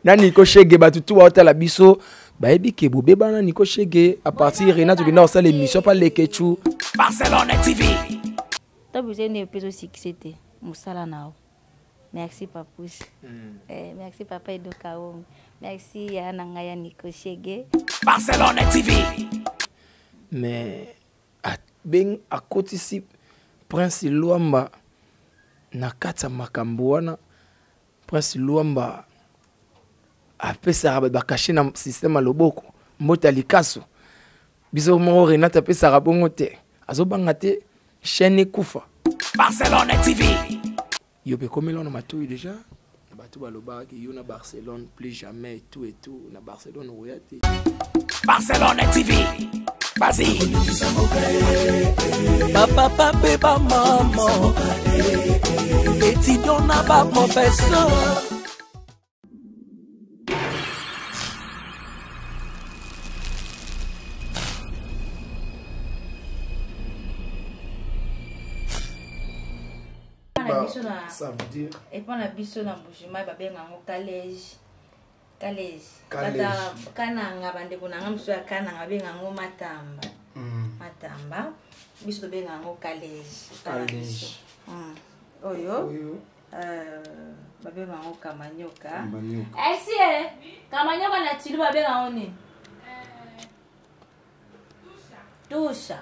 Na Nico Shege, bato tu baotala biso bayebi ke bobebana Nico Shege à partir Renate okenda kosala émission pa Leketchou. Barcelone TV. Top eza nde epesa succès te mosala na yo. Merci Papouche. Merci papa Edo Kaomi. Merci ya na ngai ya Nico Shege. Barcelone TV. Mais abeng akotisi Prince Luamba na kati ya makambo wana. Prince Luamba apesaka bato bakashe na système ya loboko mbota likaso biso moko Renate apesaka bongo te, azobanga te chaîne ekufa. Barcelone TV. Yo pe komela na matoyi déjà bato balobaka yo na Barcelone plus jamais et tout et tout na Barcelone oya te. Barcelone TV. Vas-y. Bapapa mpe bamama, étudiant na baprofesseur. Ça veut dire epa na biso na Mbujimayi babenga yango kalege. Kalege. Kalege. Bata kananga, bandeko na nga mosusu ya kananga babenga yango matamba. Matamba biso tobenga yango kalege. Kalege. Oyo, Oyo. Babenga yango kamanyoka. Kamanyoka. Esi, kamanyoka na tilu babenga yango nini? Tusha.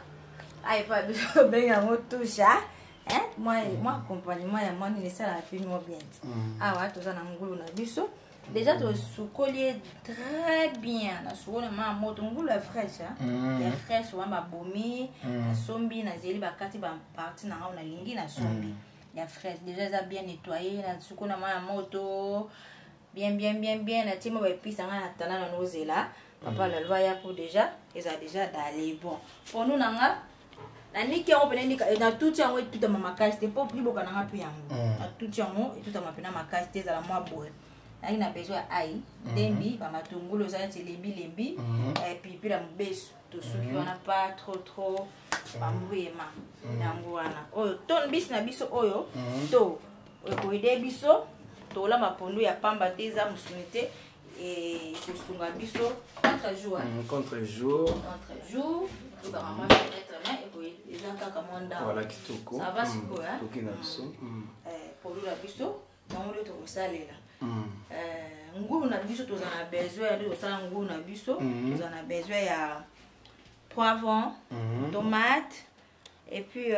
Ay, pa biso tobenga yango tusha. Hein? Moi, moi accompagnement ya mwa nini esalaka mpe mwa bien te. Awa toza na ngulu na biso. Déjà tosukoli ye très bien. Nasukoli na mwa moto, ngulu ya fraîche, hein? Ya fraîche wana babomi, nasombi, nazeli bakati ba partie na ngai nalingi nasombi. Ya fraîche déjà eza bien nettoyé, nasukoli na mwa moto. Bien, bien, bien, bien. Natie mwa ba épices nga na tanda na nozela. Papa la loi ya pour déjà, eza déjà d'aller bon. Pour nous nanga naniki yango pene nika, na tuti yango etutama makasi te, po liboka nanga mpe yango. Na tuti yango etutama pena makasi te, ezala mwa boye. Nayaki na besoin ya ail, ndembi, ba matungulu eza neti lembi lembi, pilipili ya mobesu, tosuki wana pas trop trop ba mbuyema. Yango wana. Oyo ton bis na biso oyo, to ekoyede biso, tolamba pondu ya pamba te, eza mosuni te, ekosunga biso contre jour, hein. Contre jour. Contre jour. Tobaka mwa fenêtre, mais ekoye, eza kaka mwa ndako. Voilà, kitoko. Ça va sikoyo, hein? Toki na biso. Pondu na biso, yango nde tokosalela. Ngulu na biso toza na besoin ya nde tosala ngulu na biso. Toza na besoin ya poivron, tomate, et puis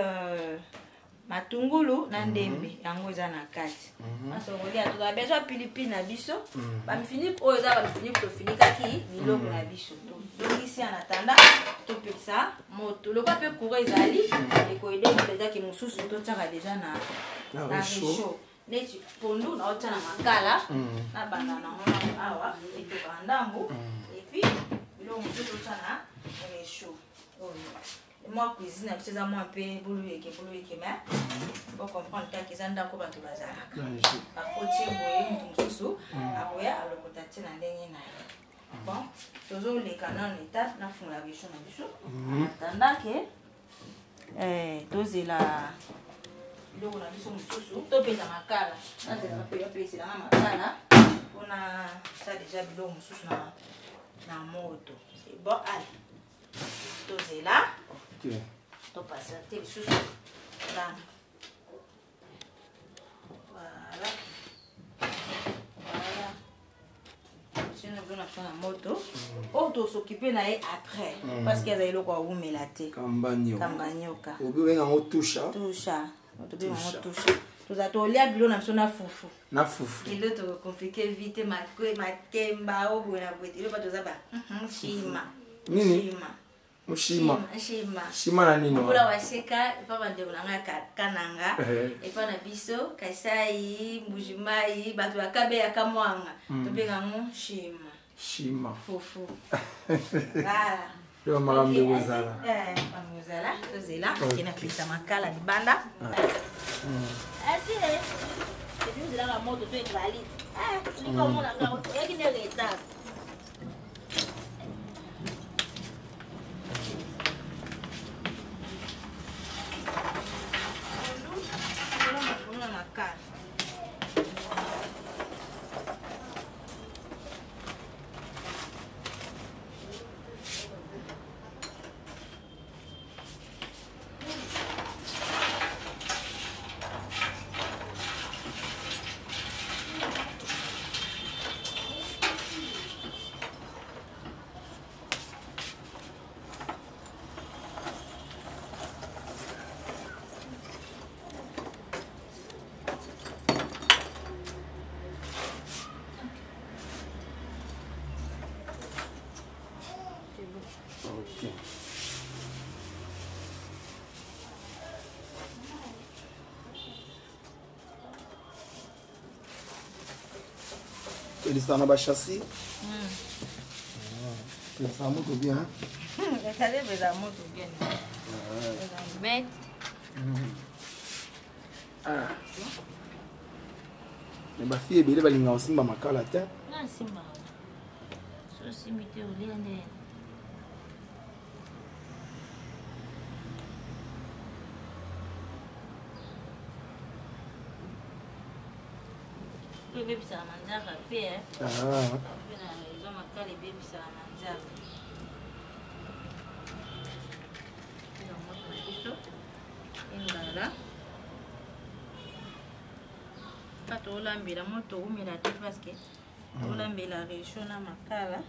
matungulu na ndembe, yango eza na kati. Masongoli ya toza besoin ya pilipili na biso. Ba mifiniki oyo eza ba mifiniki tofinikaki biloko na biso. Tozongisi en attendant topekisa moto. Lokola mpe courant ezali, ekoyede mpenza ke mosusu totiaka déjà Na na réchaud. réchaud. Neti pondu na otia na makala, na banda na ngo na awa, etoka ndambu. Et puis biloko mosusu totia na réchaud. Oyo. Moi cuisine na biso eza mwa mpe bulu yeke, bulu yeke, mais bo comprendre kaka eza ndako bato bazalaka. Bafotie boye moto mosusu akoya alokota tie na ndenge na ye. Bon, tozoleka nano étape nafungola réchaud na biso. En attendant que tozela biloko na biso mosusu, topesa makala. Nazela mpe bapesela nga makala mpona tia déjà biloko mosusu na moto. C'est bon, allez. Tozela. Topasa te lisusu. Là. Voilà. Voilà. Sinon, on a fait la moto. Oh, to s'occuper na ye après. Parce qu'il y a eloko awumela te. Kambanyoka. Kambanyoka. Obi obenga yango tusha. Tusha. Obi obenga yango Tusha. tusha. Toza tolia bilo na biso na fufu. Na fufu. Kilo to compliqué vite makwe makemba obo na bwete. Eloko toza ba. Shima. Nini? Shima. Mushima. Shima. Shima na nini? Mbula wa sheka, epa bandeko na nga kananga. Epa na biso, Kasai, Mbujimayi, bato ya Kabe ya Kamwanga. Tobenga yango shima. Shima. Fufu. Voilà. Yo makambo Ok, ekozala. Makambo ekozala, tozela, ke na pesa makala libanda. Asi, et puis ozelaka moto to ezali. Nika omona nga, oyaki nde retard. Pelisaka na bachassis. Pelisaka moto bien. Ezali epesa moto bien. Mais Ah. Mais bafille ebele balingaka kosimba makala te. Nga nsimbaka. So osimbi te olia nde. Ebebisaka manzaka mpe eh. Ah. Mpe na eza makala ebebisaka manzaka. Eza moto na biso engala. Pa tolambela moto oumela te parce que tolambela réchaud na makala.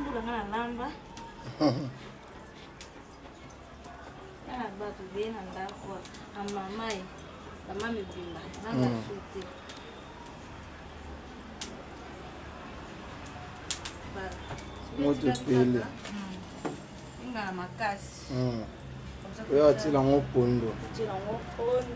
Mbula nga na lamba. Kaka bato beye na ndako ya mama ye mama mibimba nanga su te. Moto epele. Engala makasi. Oyo atila yango pondo. Atila yango pondo.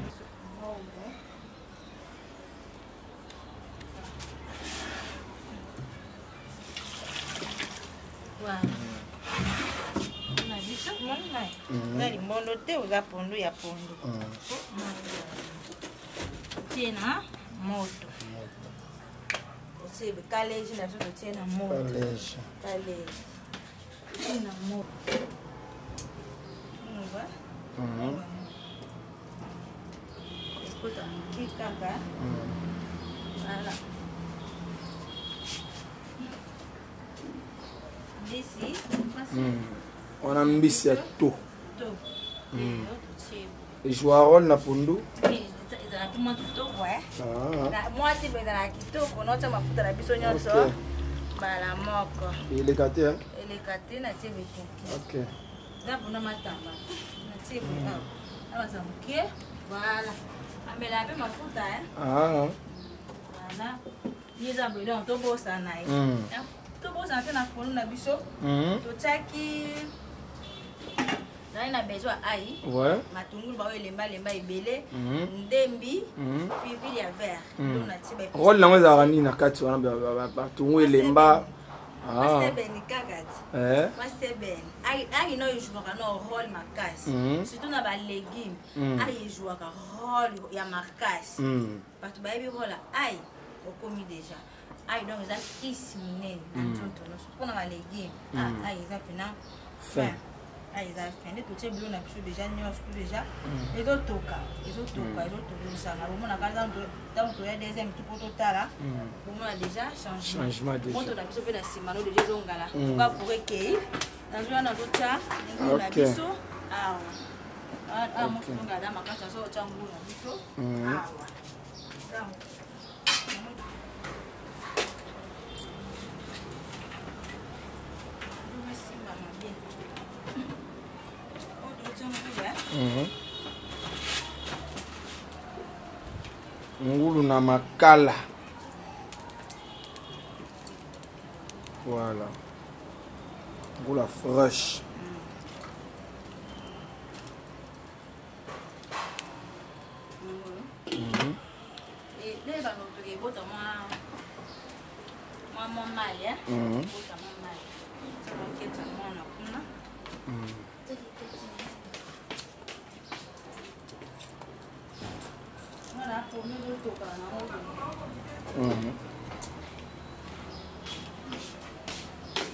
Na biso moni mai eza limbondo te, oza pondu ya pondu. Tie na moto, otie kaleji na biso, totie na moto. Kaleji. Kaleji tie na moto. Ngwa ekota moke kaka. Voilà. Mbisi. Wana mbisi ya to. To. Totie. Ejoua role na pondu. Ezalaki mwa kitoko. Ah. Mwa te, ezalaka kitoko. Naotya mafuta na biso nyonso mbala moko. Eleka te. Eleka te, natie betoki. Eza mpona matamba, natie boye awa, abaza moke. Voilà, amelaka mpe mafuta. Ah. Voilà, ye eza boye. Donc tobosana ye, tobosana te na pondu na biso. Totiaki, nazali na besoin ai, matungulu baoyo elembalemba ebele, ndembi, pilipili ya vert. Donc natie ba Role nango ezalaka nini na kati wana, batungu elemba? Ah. Masebeni kaka ti. Masebeni ai no ejouaka no rôle makasi, surtout na balégume. Ai ejouaka rôle ya makasi. Bato bayebi rôle ya ai, okomi déjà ai. Donc eza kisi monene na nzoto nyonso mpona balégume. Ai eza mpena fin. Ai eza fin. Nde totie biloko na biso déjà nyonso tu, déjà ezotoka, ezotoka, ezotoka, ezosanga. Bomonaka ntango toya deuxième tu mpo totala, bomona déjà changement. Changement déjà. Moto na biso mpe na nsima no déjà ezongala toka pour ekei. Nazwi wana, nazotya ngulu na biso awa. Awa moto ezongala da makasi, azotya ngulu na biso awa. Esimba bien. Oyo totya ngulu. Ngulu na makala. Voilà. Ngulu ya fresh. Nde bakotoka ebota mwa mai, ebota mwa mai, oketa mwana kuna. Mwana apomi, ezotoka nango.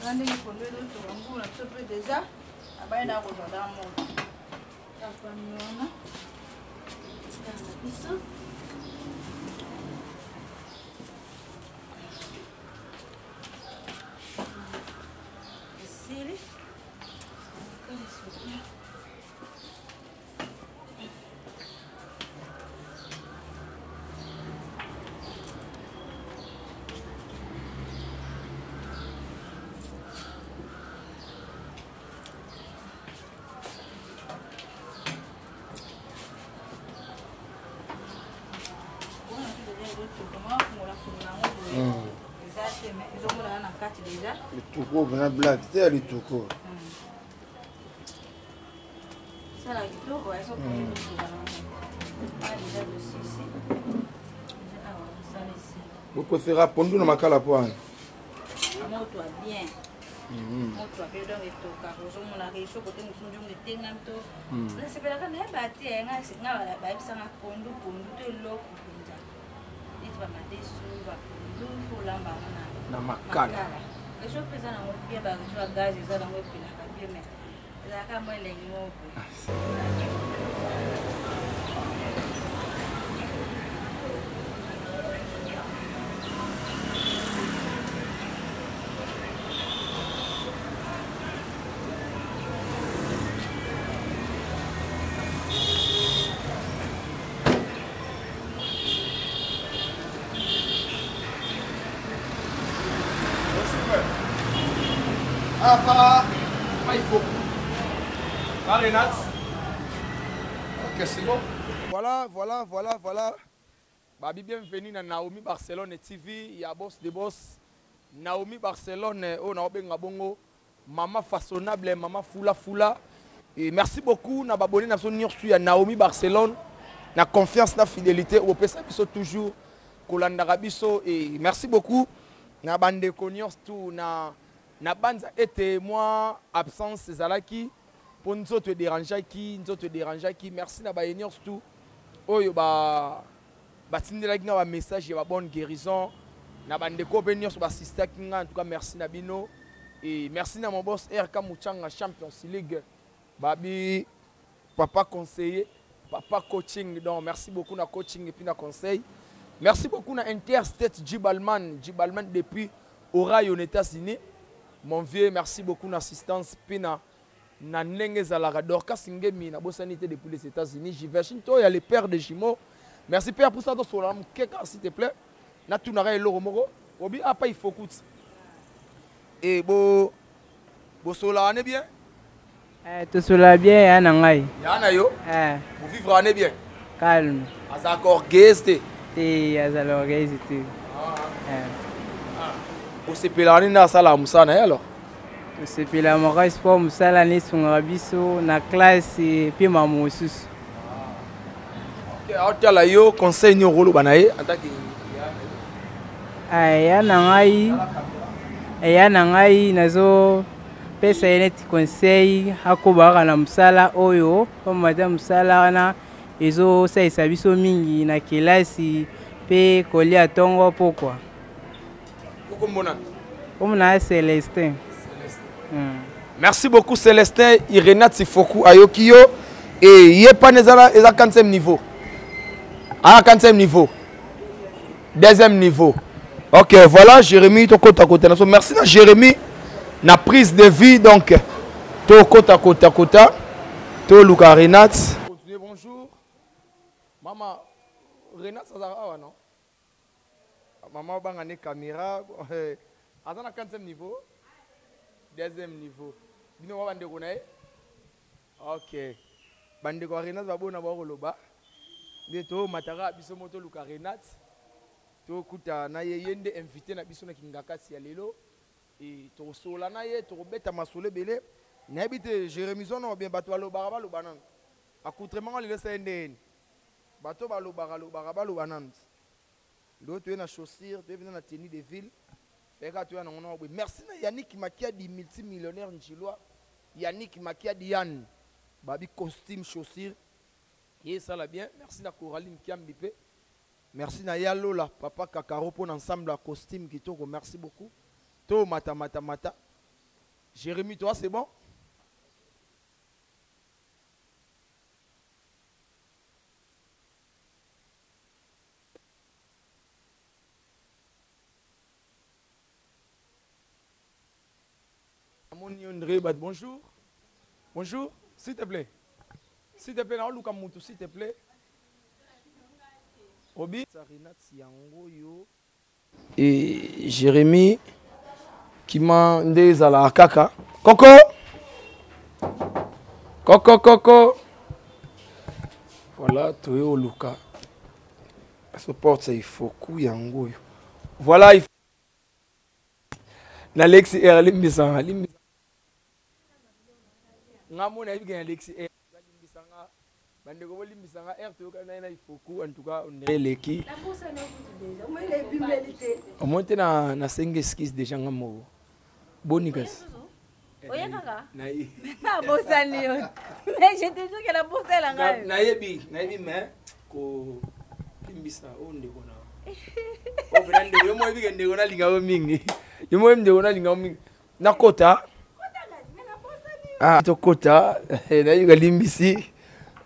Na ndenge pondu ezotoka, ngulu na biso mpe déjà abaye na kozwa da moto apami wana na biso. Esili. Lituku mpena blague te ya lituku. Boprefera pondu na makala mpo wana moto ya bien mhm. moto ya bien donc etokaka ozomona rechaud kote mosusu njongo etengami to mhm. nasepelaka nayeba te nga bayebisanga pondu pondu to eloko mpenza neti bamadesu bapondu fo olamba yango na makala. Rechaud mpe eza nango bien, barechaud ya gaz eza nango epelaka bien, mais ezalaka mwa elengi moko boye. Ah, pas, pas il faut. Pas Renate. Ok, c'est bon. Voilà, voilà, voilà, voilà. Babi, bienvenue na Naomi Barcelone TV. Il y a boss de boss. Naomi Barcelone, oh, Naomi Ngabongo. Maman façonnable, maman fula fula. Et merci beaucoup na babonné na son nyonso ya Naomi Barcelone. Na confiance, na fidélité, opesa biso toujours kolandaka biso et merci beaucoup na bandeko nyonso tout na na banza ete moi absence ezalaki mpo nzoto ederangeaki, nzoto ederangeaki. Merci na baye nyonso tout oyo ba batindelaki nga ba message ya ba bonne guérison na bandeko mpe nyonso basistaki nga. En tout cas merci na bino et merci na mon boss RK Muchanga Champions League, babi papa conseiller, papa coaching. Donc merci beaucoup na coaching et puis na conseil. Merci beaucoup na Interstate Jibalman, Jibalman depuis Ohio aux États-Unis, mon vieux. Merci beaucoup na assistance puis na na ndenge ezalaka. Dorcas Ngemi nabosani te depuis les États-Unis. Jiverchine to ya le père de jumeaux, merci père pour ça. Tosola moke kaka s'il te plaît, natunaka eloko moko obi apa il faut kuti e bo bosolaka ne bien. Eh, tosola bien ya na ngai. Ya na yo. Eh. Bovivre ane bien. Calme. Azalaka orgueilleuse te? Te, azala orgueilleuse te. Eh. Osepelaka nini nde asalaka mosala na ye alors? Tosepela makasi mpo mosala na esungaka biso na classe mpe makambo mosusu. Ok, aotala yo, conseil nini okoloba na ye en tant que ya na ngai? Eya na ngai, nazopesa ye neti conseil akoba kaka na mosala oyo, pamba te mosala wana ezosalisa biso mingi na kelasi mpe kolia ntongo pokwa. Okombona? Komona ya Celestin. Merci beaucoup Célestin. Irena Tifoku ayoki yo et ye pana eza eza 4e niveau. Ah, 4e niveau. Deuxième niveau. Ok, voilà Jérémy to kota kota na so. Merci na Jérémy na prise de vie donc to kota kota kota to luka Renate. Continuez, bonjour. Maman Renate azala awa non? Maman obanga ne caméra. Aza na 4e niveau. Deuxième niveau. Bino wa bandeko na ye? Ok. Bandeko ya Renate babona bakoloba. Nde to mataka biso moto luka Renate. To kuta na ye, ye nde invité na biso na Kingakasi ya lelo. Et tokosola na ye, tokobeta masolo ebele. Nayebi te Jérémy Zono bien bato balobaka baloba nanu. Accoutrement lelo esa ye ndeni. Bato balobaka lobaka baloba nanu. Lelo toye na chaussure, toye na tenue de ville. Feka toya nango na boye. Merci na Yannick Makiadi multimillionnaire njilwa. Yannick Makiadi Yann. Babi costume chaussure. Ye sala bien. Merci na Coraline Kiambi pe. Merci na Yalola papa Kakaro pour l'ensemble la costume kitoko. Merci beaucoup. To mata mata mata. Jérémy, toi c'est bon? Moni André, bah, bonjour. Bonjour, s'il te plaît. S'il te plaît, na luka mutu, s'il te plaît. Obi Sarina Tsiango yo et Jérémy kima nde ezalaka kaka. Koko. Koko koko. Voilà, toye oluka. Aso porte ya Ifoku yango oyo. Voilà if... na Lexi R limbisa nga limbisa nga mona yebi ke na Lexi R balimbisa nga bandeko bolimbisa nga R toyokani na ye na Ifoku en tout cas on dirait eleki omoni te na nasengi excuse déjà nga moko boni kasi oye kaka nabosani yo mais je te jure ke nabosela ngai nayebi nayebi mais kolimbisa oyo ndeko na oyo mpena ndeko yo moyebi ke ndeko nalinga yo mingi yo moyebi ndeko nalinga yo mingi nakota ah, tokota nayebi kalimbisi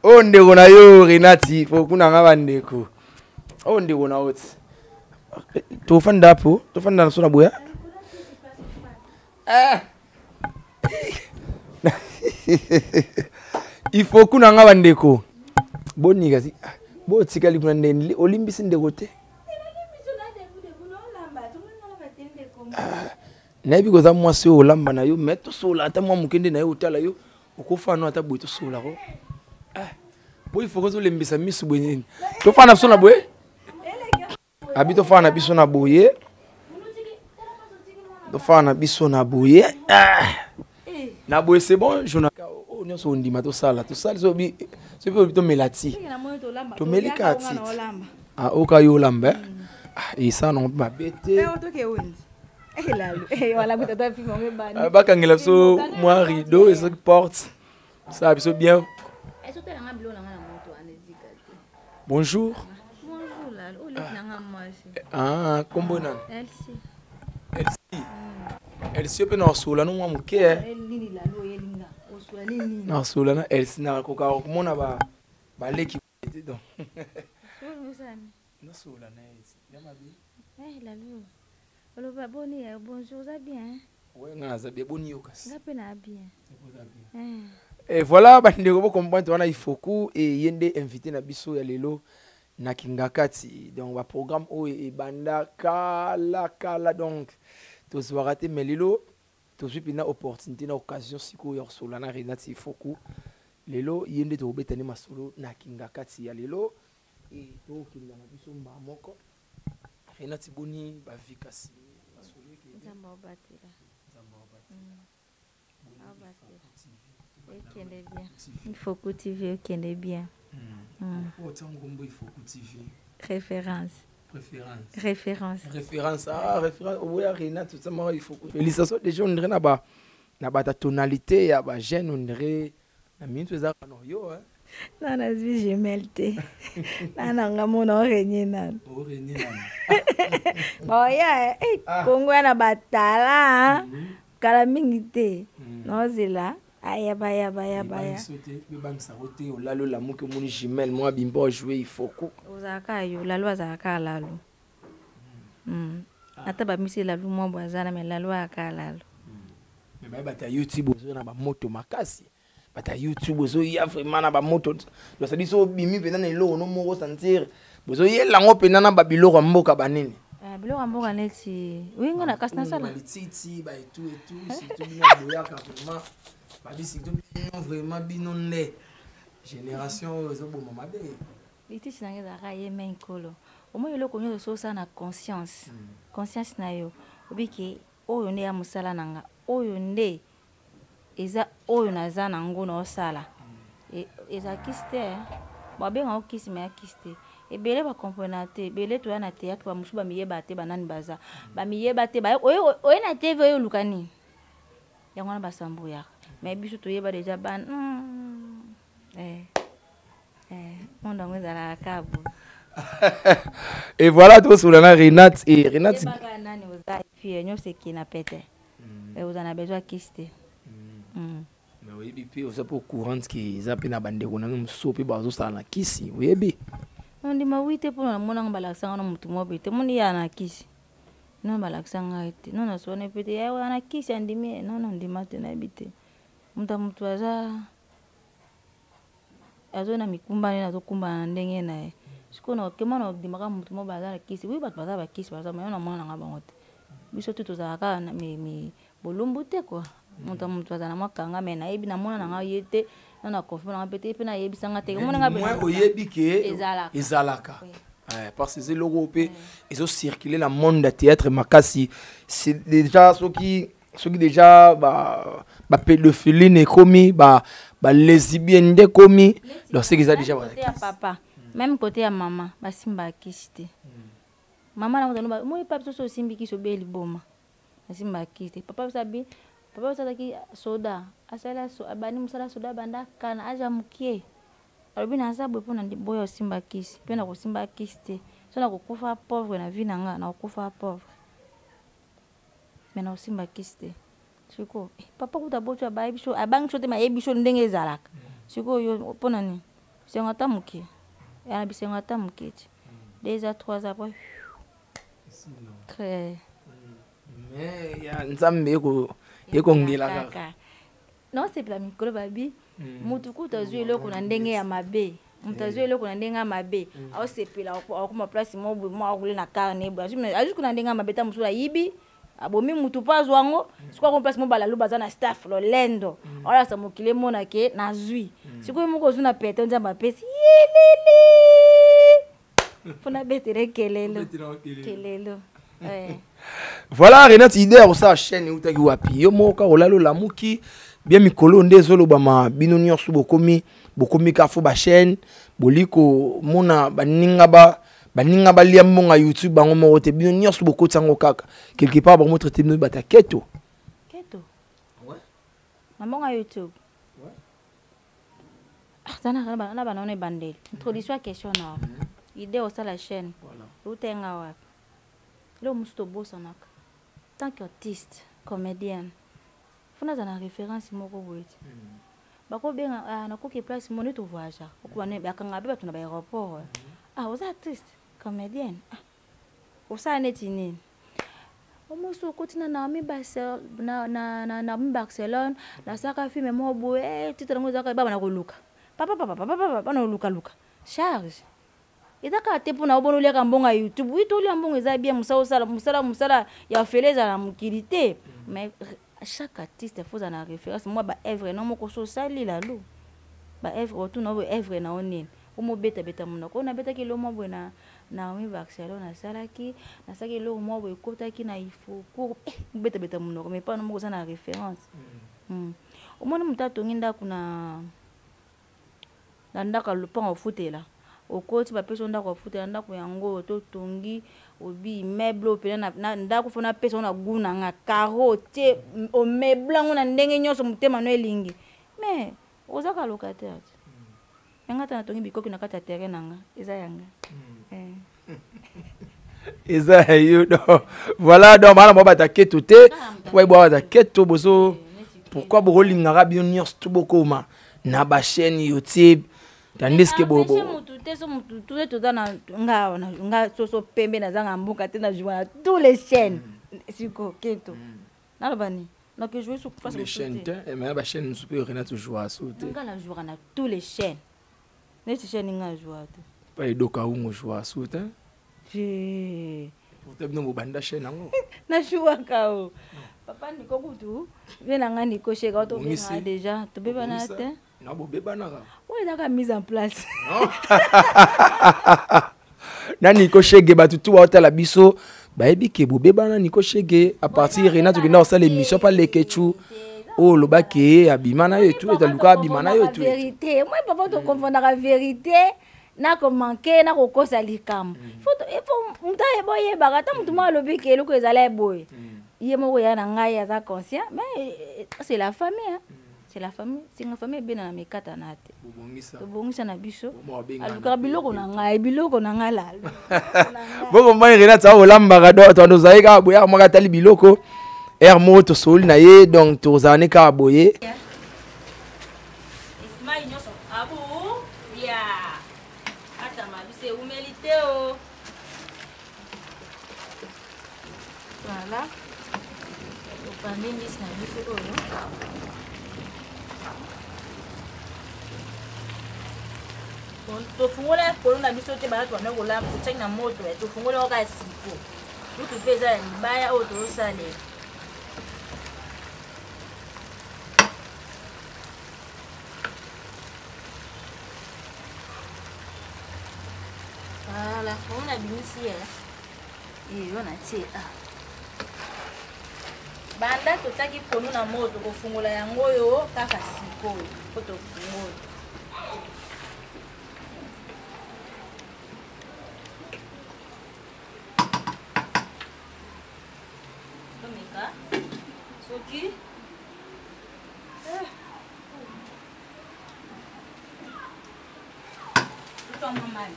oyo ndeko na yo renati fo kuna nga bandeko oyo ndeko na yo ti tofanda po tofanda na so na boya eh. il faut kuna nga bandeko boni kasi ah, botikali kuna nde olimbisi ndeko te ah, nayebi koza mwasi oyo olamba na yo mai tosola ata mwa moke nde na ye otala yo okofano ata boye tosola ko ah, boye foko ozolembisa misu boye nini tofanda biso na boye abi tofanda na biso na boye tofanda na biso na boye ah! na boye c'est bon journal oyo nyonso ondima tosala tosali soki obi tomela ti tomeli kaka ti ah, oka yo olamba eh? ah, esala nango mpe mabe te ah, bakangela biso mwa rideau esoki porte sala biso bien. Bonjour. Bonjour Lalo, oleki na nga mwasi. Ah, kombo nani? Elsie. Elsie. Elsie mpe nakosola no mwa moke. Eh. Nini Lalo oyeli nga? Osola nini? Nakosola na Elsie nakoka komona ba baleki te donc. Nasola na Elsie. Ya mabe. Eh Lalo. Oloba boni ya bonjour oza bien? Ouais, nga naza bien boni yo kasi. Nga pe na bien. Eh. Et voilà bandeko bo comprendre wana ifoku et ye nde invité na biso ya lelo na Kingakati. Donc ba programme oyo ebanda kala kala donc tozwaka te mais lelo tozwi mpenza opportunité na occasion sikoyo ya kosolola na Renate Ifoku. Lelo ye nde tokobeta nde masolo na Kingakati ya lelo et tokokenda na biso mbala moko. Renate boni ba vie kasi masolo ekende. Nzambe aobatela. Nzambe aobatela. Aobatela. Ekende bien. Ifoku TV ekende bien. Oyo ntango kombo Ifoku TV. Référence. Préférence. Référence. Référence. Ah, référence. Oboya Renate, tout ça, moi, il faut. Félicitations déjà, on dirait na ba na ba ta tonalité ya ba jeune, on dirait na minute eza no yo hein. Na nazwi jumelle te. Na nanga mona orenye nanu. Orenye nanu. Oya eh, Kongo ya na batala. Kala mingi te. Naozela aya baya baya baya. Biso te, bebangisa ko te, olali olamuki omoni jumelle mwa bimba ojouer ifoku. Ozalaka yo, lalo azalaka lalo. Ata bamisi lalo mwa boye aza na me lalo ayaka lalo. Mais baye bato ya YouTube ozo na bamoto makasi. Bato ya YouTube ozoya vraiment na bamoto. Donc c'est-à-dire so obimi mpenza na eloko no moko sentir bozoyela yango mpenza na babiloko ya mboka banini. Ah, biloko ya mboka neti winga na kasi nasala Balititi ba etu etu surtout bino boyaka vraiment babi surtout bino vraiment bino nde génération oyo ezoboma mabe. Lititi nanga ezalaka ye me nkolo omoni eloko nyonso so osala na conscience conscience na yo obiki oyo nde ya mosala na nga oyo nde eza oyo naza nango naosala eza kisi te babenga ngo kisi me ya kisi te ebele bakomprena te ebele toya na théâtre bamosusu bamiyeba te banani baza bamiyeba te oye na tv oyo oluka nini yango wana basambuyaka me biso toyeba deja bana monde yango ezalaka kaka boye. Et voilà tosolola na Renate et Renate yebaka nani oza epuis nyonso ekei na pete oza na besoin ya kisi te. Mais oyebi mpe oza mpe courante ke eza mpe na bandeko na mosusu mpe bazosala na kisi oyebi. Nondima wi te mpona namonanga balakisa nga na motu moko boye te moni ya na kisi non balakisa ngai te non nasone mpe te ya wana kisi andimi non nondima te nayebi te moto ya motu aza azo na mikumba nde azokumbana na ndenge na ye sikoyo nakema na ondimaka motu moko baza na kisi wi bato baza bakisi baza mayo na mwana nanga bango te biso tu tozalaka kaka na bolumbu te kua moto ya moto aza na mwa kanga me nayebi na mwana nanga ye te na na confirme nanga mpe te mpe nayebisa nga te omona nga oyebi ke ezalaka ezalaka. Parce que eza eloko oyo mpe ezocircule na monde ya théâtre makasi. C'est déjà soki soki déjà bapédophilie ba ekomi, balesibienne nde ekomi, donc seki eza déjà côté ya papa, même côté ya mama basimbaka kisi te. Mama na moto moi pa biso so osimbi kisi obe liboma. Asimbaka kisi te. Papa biso abi, papa biso azalaki soda, asala abandi mosala soda abanda kana aja mokie. Alobi naza boye mpona boya osimba kisi mpe nakosimba kisi te, so nakokufa pauvre na vie na nga, nakokufa pauvre mais nakosimba kisi te. Sikoyo eh, papa kuta boti abayi biso, abangi biso te, mayebi biso ndenge ezalaka. Sikoyo yo mpona nini bisengo ata moke yana, bisengo ata moke ti 2 ans 3 ans après très Mais ya Nzambe ekongela kaka. Naosepela mikolo babi motu kutu azwi eloko na ndenge ya mabe, moto azwi eloko na ndenge ya mabe aosepela, akoma place moko boye moko akole na carne boye, azwi kuna ndenge ya mabe, ta mosusu ayibi, abomi mutu mpo azwa yango. Sikoyo akoma place moko balalu baza na staff lolendo, aolakisa mokili emona ke nazwi. Sikoyo moko ozwi na pete, Nzambe apesi yelili mpona betele kelelo kelelo. Voilà, Renate, idée ya kosala chaîne eutaki wapi? Yo moko kaka olali olamuki bien, mikolo nde ezolobama, bino nyonso bokomi bokomi kaka fo bachaîne, boli komona baninga ba baninga balia mbongo ya YouTube bango moko te, bino nyonso bokoti yango kaka. Quelque part bango traité bino bata keto. Keto na mbongo ya YouTube na bana wana ebandeli introduction ya question na idée osala chaîne eutenga wapi? Eloko mosusu tobosanaka, tant que artiste comédienne fo naza na référence moko boye ti bakobenga, ah, nakoki place mo nde tovoyagea, bakanga mpe bato na baaéroport, ah, oza artiste comédienne, ah, osala neti nini? Omosi okoti na Naomi na Barcelone, nasalaka film moko boye, titre yango ezalaka baba na koluka papa papa papa papa bana kolukaluka charge eza kaka te mpona obona oliaka mbongo ya YouTube. Wi, tolia mbongo eza bien, mosala osala mosala mosala ya ofele ezala na mokili te, mais chaque artiste faut ozala na référence mwa baœuvre no moko so osali lalo baœuvre otuna oyo œuvre na yo nini, omobetabeta monoko oyo nabetaki eloko mwa boye na Naomi Barcelone, asalaki nasalaki eloko mwa boye ekotaki na ifocour, eh, mobetabeta monoko, mais pana moko oza na référence. Omoni moto atongi ndako na na ndako ya lopango ofutela, okoti bapesi yo ndako ofutela, ndako yango totongi obi immeuble oyo mpena na ndako fo napesa ngo na gu na nga caro tie omeuble yango na ndenge nyonso motema no elingi, mais oza ka locataire te. Me nga ata natongi bikoki na kati ya terrain na nga, eza yanga. Eza ya yo. Donc voilà, donc bana mwa bata keto te po bayeba bata keto bozo. Pourquoi bokolingaka bino nyonso to bokoma na bachaîne YouTube, tandis que bo mutu te so mutu te toza na nga nga soso pembe nazanga mboka te, na joua na tous les chaînes siko keto naloba nini? Nake jouer sur face les chaînes te, mais bachaîne mosusu mpe Renate joua so te. Nga na jouaka na tous les chaînes, neti chaîne nga joua te. Pa edoka ungo joua so te, pourtant bino bobanda chaîne yango. Najouaka o papa Ndiko kutu mpe na nga Ndiko sheka tobengaka déjà, tobebana te. Na bobebanaka. Oyo ezaka mise en place. Na Niko Shege, bato tu baotala biso bayebi ke bobebana Niko Shege à partir Renate okenda kosala émission pa Lekechu oyo olobaki ye abima na yo etu etaluka abima na yo etu. Vérité moi papa, tokonfondaka vérité na komanke na kokosa likambo. Faut moto ayeba, oyebaka ata motu moko alobi ke eloko ezala ye boye, ye moko ya na ngai aza conscient, mais c'est la famille, hein. C'est la famille, singa famille ebena na mikata na te, tobongisa na biso, alukaka biloko na ngai, biloko na ngai lalo. Bokombai Renate akolambaka, donc tozali kaka boye, moko atali biloko aire moko tosoli na ye, donc tozala ne kaka boye. Mai nyonso abu ya atama biso ewumeli te o. Voilà, topandi mbisi na biso oyo. Tofungola polo na biso te, bana tobanda kolamba, totiaki na moto, tofungola yango kaka siko lutu mpe eza ya libaya oyo tozosalela. Voilà, on a bimisi ye. Eyo natie a. Banda totiaki pondu na moto, kofungola yango oyo kaka sikoyo po tofungoli. Tomeka soki Toma mai.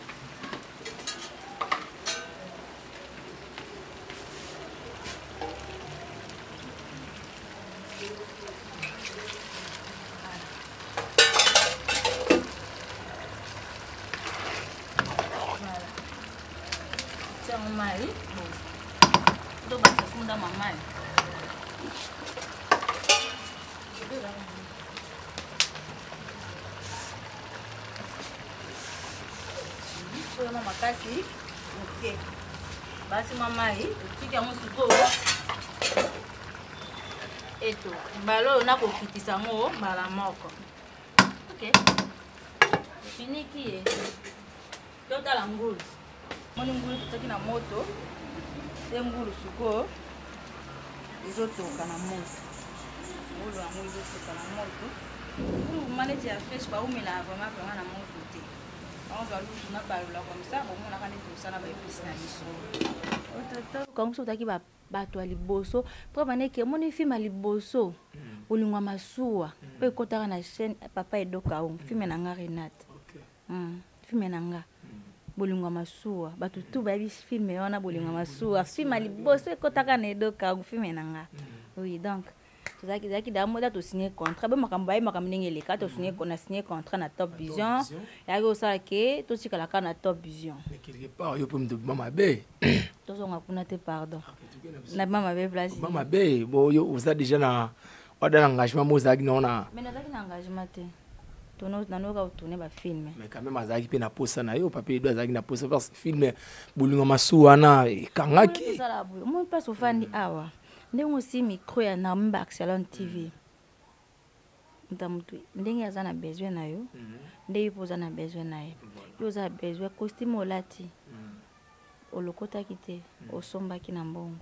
Tiens, mai. Bon. Tobakisa sunda mamai. Oyo makasi moke, basi mwa mai, otiki yango sikoyo eto mbala oyo nakokitisa yango mbala moko. Ok, finiki ye. Totala ngulu. Moni ngulu totiaki na moto te, ngulu sikoyo ezotoka na moto. Ngulu yango ezotoka na moto. Ngulu ma neti ya fresh baumelaka vraiment vraiment na moto te. Bango lusu na balola comme ça, bomonaka neti osala ba épices na biso. Kango biso otaki bato ya liboso preuve aneke omoni film ya liboso bolingo ya masuwa oyo ekotaka na chaîne papa Edoka o film na nga Renate. Film na nga bolingo ya masuwa, bato tu bayebi film wana, bolingo ya masuwa, film ya liboso ekotaka na Edoka o film na nga. Oui, donc tozalaki ezalaki daa moda tosigne contrat bo makambo baye makambo ndenge eleka, tosigne na signe contrat na Top Vision, eyaki kosala ke totikala kaka na Top Vision. Mais quelque part yo mpe moto obima mabe. Tozonga kuna te, pardon, na bima mabe place. Obima mabe bo yo oza déjà na wada na engagement mo ozalaki nango na. Mais nazalaki na engagement te, nanoka kotourne bafilm. Mais quand même azalaki mpe na posa na yo, Papi Edo azalaki na posa parce que film bolingo masuwa wana ekangaki. Osala boye, omoni place ofandi awa, ndenge osi micro ya Naomi Barcelone TV, moto ya motu ndenge aza na besoin na yo, nde yo mpe oza na besoin na ye. Yo oza na besoin costume olati, olokotaki te, osombaki na mbongo.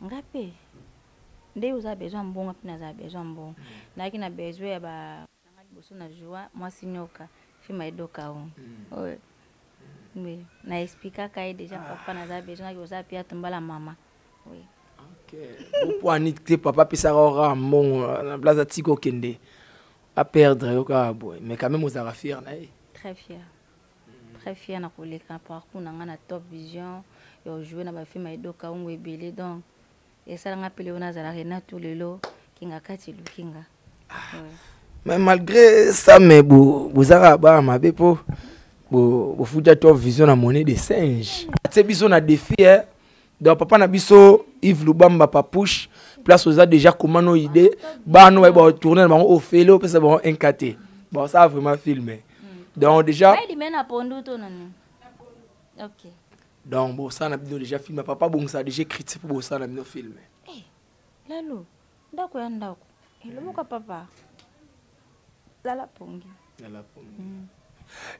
Nga mpe nde oza besoin ya mbongo, mpe nazala besoin ya mbongo. Nayaki na besoin ya ba nanga liboso na joie mwasi nyoka film edoka o oyo. Oui, na explikaka ye déjà, papa naza besoin naki oza pia tombala mama. Oui. Opwani te, papa apesaka oka mbongo na place atika okende aperdre yo kaka boye, mais quand même ozalaka fier na ye. Très fier, très fier na koleka parcours na nga na Top Vision ya ojouer na bafilm ya Edoka Ungu ebele. Donc esalanga mpe lelo nazala Renato lelo kinga kati elukinga. Mais malgré ça, mais bozalaka bana mabe mpo bofuta Top Vision na monnaie de singe. Atie biso na défi, eh. Donc papa na biso Yves Lubamba Papouche, place oza déjà comment no idée bano baye batourne na bango ofele opesa bango nkt bon ça vraiment filme. Donc déjà Bayeli na pondu to nani? Ok. Donc bosala na bino déjà film, papa bongisa déjà critique mpo bosala na bino film. Eh, lalo ndako ya ndako eloboka papa lala pongi. Lala pongi.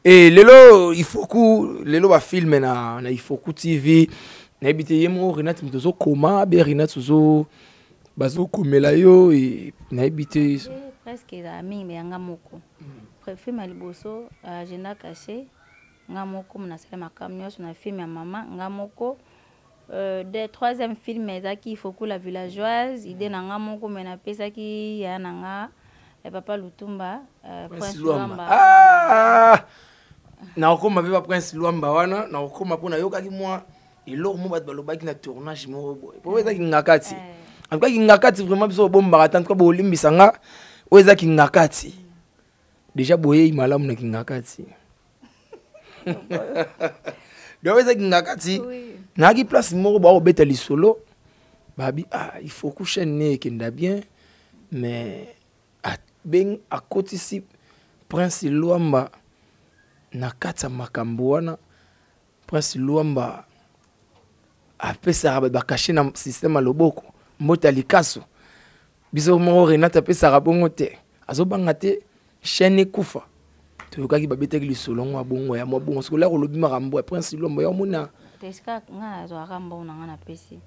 E lelo Ifoku, lelo bafilme na Ifoku TV, nayebi te ye moko Renate moto ozokoma be Renate ozo bazokomela yo e, nayebi te. Presque ezala mingi me yanga moko. Film ya liboso agenda caché, nga moko nasala makambo nyonso na film ya mama nga moko. De troisième film ezalaki Ifoku la villageoise, idée na nga moko, me napesaki ya na nga papa Lutumba, Prince Luamba. Ah! Nakokoma mpe ba Prince Luamba wana, nakokoma mpo nayokaki mwa eloko mo bato balobaki na tournage moko boye po eza kingakati. En tout cas kingakati vraiment biso bobombaka te. En tout cas bolimbisa nga, oyo eza kingakati déjà, boyei malamu na kingakati. Donc eza kingakati. Nayaki place moko bakobeta lisolo, babi ah, il faut ku chaîne ne ekenda bien, mais abeng akotisi Prince Luamba na kati ya makambo wana. Prince Luamba apesaka bato bakashe na système ya loboko mbote ya likaso. Biso moko Renate apesaka bongo te, azobanga te chaîne ekufa. Toyokaki babetaki lisolo yango ya bongo ya mwa bongo. Soki olaka olobi makambo ya Prince Lombo ya omona. Te esika nga nazwaka mbongo na nga napesi.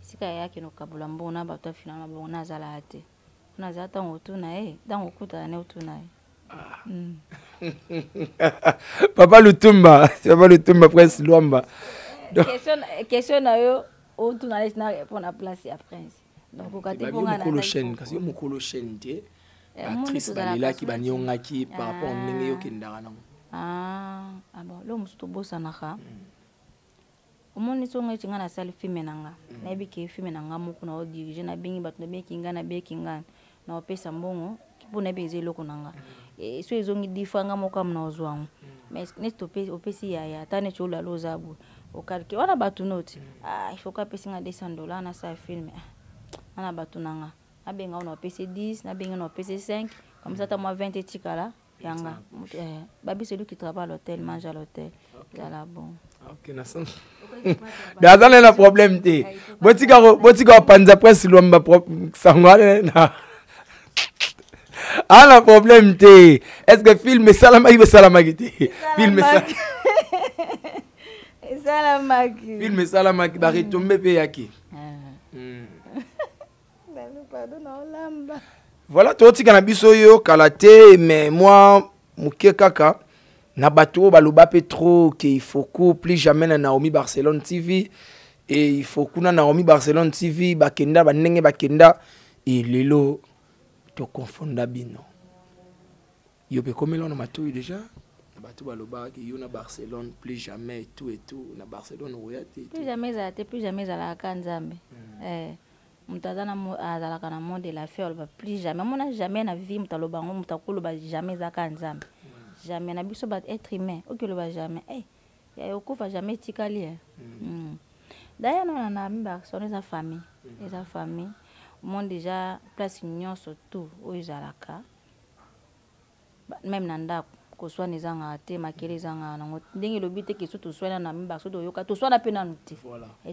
Esika yaki nokabola mbongo na bato afina na bongo nazalaka te. Nazala ntango otuna ye, ntango okutana ne otuna ye. Ah. Papa Lutumba, Papa Lutumba Prince Luamba. Question na yo otuna neti na répondre na place ya Prince. Donc okati mpo nga na chaîne kasi yo mokolo chaîne te. Actrice balelaki baniongaki par rapport ndenge yo kendaka nango. Ah, ah bon, lo mosusu tobosanaka. Omoni so ngai ti ngai nasali filme na nga, nayebi ke filme na nga moko na odirige, nabengi bato, nabengi ngai, nabengi ngai, na opesa mbongo mpo nayebi eza eloko na nga. So ezongi 10 fois nga moko amu na ozwa yango. Mais neti opesi yaya, ata neti olala oza boye, okalke wana bato noti, ah, il faut ko apesi nga 200 $ nasala filme, ah, wana bato na nga, nabenga oyo na opesi 10, nabengi oyo na opesi 5, comme ça ata mwa 20 etikala yanga. Babi celui qui travaille à l'hôtel mange à l'hôtel. Ezala bon. Ok, na sens. Mais aza na problème te. Botika botika panza Prince Luamba sango na ana problème te. Est-ce que film esalamaki esalamaki te? Film esalamaki. Film esalamaki ba retomber pe yaki. Voilà, totika na biso yo kala te, mais moi moke kaka na bato oyo baloba mpe trop ke il faut que plus jamais na Naomi Barcelone TV et il faut kuna Naomi Barcelone TV bakenda bandenge bakenda et lelo tokonfonda bino. Yo mpe komela na matoi déjà na bato balobaka yo na Barcelone plus jamais et tout et tout na Barcelone okoya te. Plus jamais ezala te, plus jamais ezalaka ka Nzambe. Moto aza na azalaka na monde de la fe aloba plus jamais, amona jamais na vie moto aloba yango, moto akoloba jamais eza ka Nzambe. Jamais na biso ba être humain oki oloba jamais, ya okufa jamais etikali. D'ailleurs non, na mi Barcelone eza famille, eza famille. Monde déjà place nyonso tout oyo ezalaka même na ndako koswana ezangaka te, makele ezangaka nango ndenge elobi te ke so toswana na mi Barcelone toyoka toswana mpe nanu te.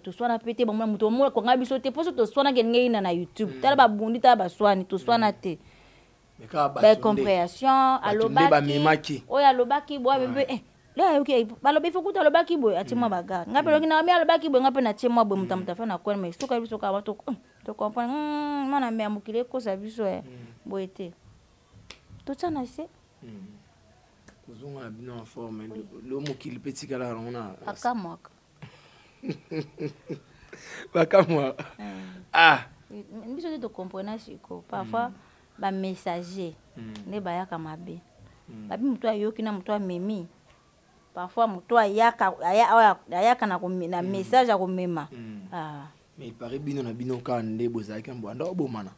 Toswana mpe te, bamona moto omona konga biso te, mpo so toswana ke ndenge ina na YouTube tala babundi tala baswani toswana te. Ba compréhension alobaki oyo alobaki boye bebe balobi fo kuta alobaki boye atie mwa bagare nga mpe loki na mi alobaki boye nga mpe natie mwa boye moto moto afa na kwene mais soki biso kaka to to comprendre mwana me ya mokili ekosa biso boye te totya na se kozonga na bino en forme lo mokili mpe tikalaka nango na akamwaka bakamwaka ah biso te tocomprena siko parfois bamessager nde bayaka mabe babi moto ayoki na moto amemi parfois moto ayaka ayaka na message ya komema. Mais il paraît bino na bino kaka nde bozalaki na banda obomana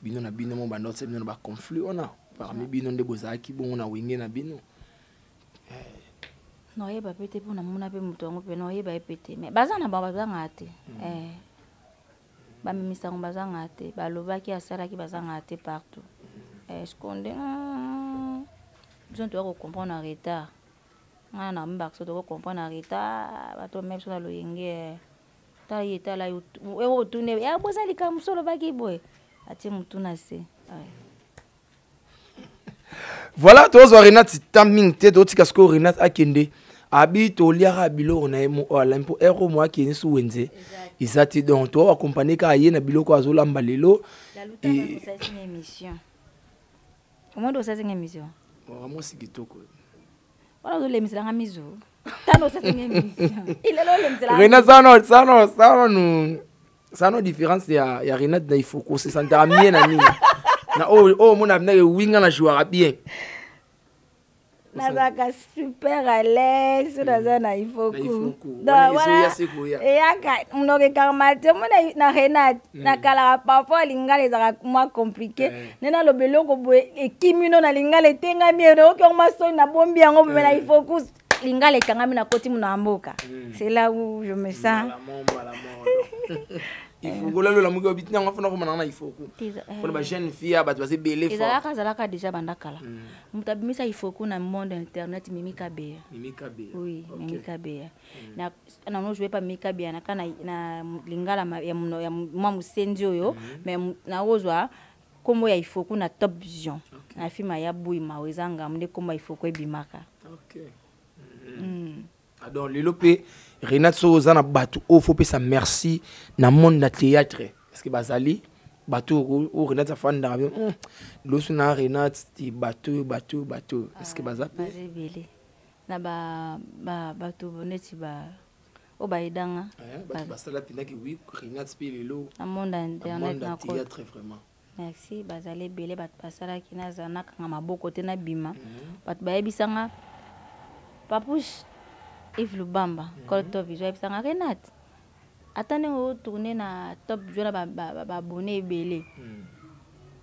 bino na bino mo banda otia bino na baconflit wana parmi bino nde bozalaki bongo na wenge na bino. Naoyeba pe te mpo namona mpe moto yango mpe naoyeba ye pe te, mais baza na bango bazangaka te, bamemisango bazangaka te, balobaki asalaki bazangaka te partout. Sikoyo nde biso toya kocomprendre na retard, nga na mibakso tokocomprendre na retard, bato bamemi biso na loyenge tala ye tala yo otune ya boza likambo mosusu olobaki boye atie motu na se. Voilà, tozwa Renate ta mingi te, totika sikoyo Renate akende abi toliaka biloko na ye mo oyo alambi mpo ero mo akende su wenze eza te, donc to accompagne kaka ye na biloko azolamba lelo. Omondi osasinga émission. Mwasi kitoko. Wana ozolemisela mizu tano osasinga émission ilelo olemisela. Renate sano sano sano sano différence ya Renate na Ifoko se sentara mie na nini na oyo oyo omona bina ewinga na jouera bien. Nazalaka super à l'aise so naza na Ifoku eyaka monoko ekangama te. Omona na Renate nakalaka parfois lingala ezalaka mwa compliqué nde naloba eloko boye ekimi no na lingala etengami oyoki yango masoni nabombi yango boye na Ifoku lingala ekangami nakoti mona ya mboka, c'est là où je me sens. Ifoku lelo olamuki obi ntango afuna komona na Ifoku mpona bajeune fille ya bato baza ebele. Ezalaka azalaka déjà banda kala, moto abimisa Ifoku na monde internet Mimi Kabeya. Mimi Kabeya. Oui, Mimi Kabeya na nano joué pa Mimi Kabeya na ka na lingala ya mwa mosenzi oyo, mais nakozwa Kombo ya Ifoku na Top Vision. Okay. Na film ya Bouy Mao eza ngamu nde kombo ya Ifoku ebimaka. Okay. Ah, donc lelo mpe Renate soki oza na bato oyo fo opesa merci na monde ya théâtre parce que bazali bato oyo Renate afandaka mpe loso na Renate ti bato oyo bato oyo bato oyo est ce que baza mpe? Baza ebele na bato neti ba oyo bayedanga bato basala mpendaki wi Renate mpe lelo na monde ya internet na théâtre vraiment. Merci, bazali ebele bato basalaki nazala nakanga maboko te nabima. Bato bayebisanga Papouche Yves Lubamba, Col Top Vision ayebisanga Renate ata ndenge otourne na Top Vision na baabonné ebele,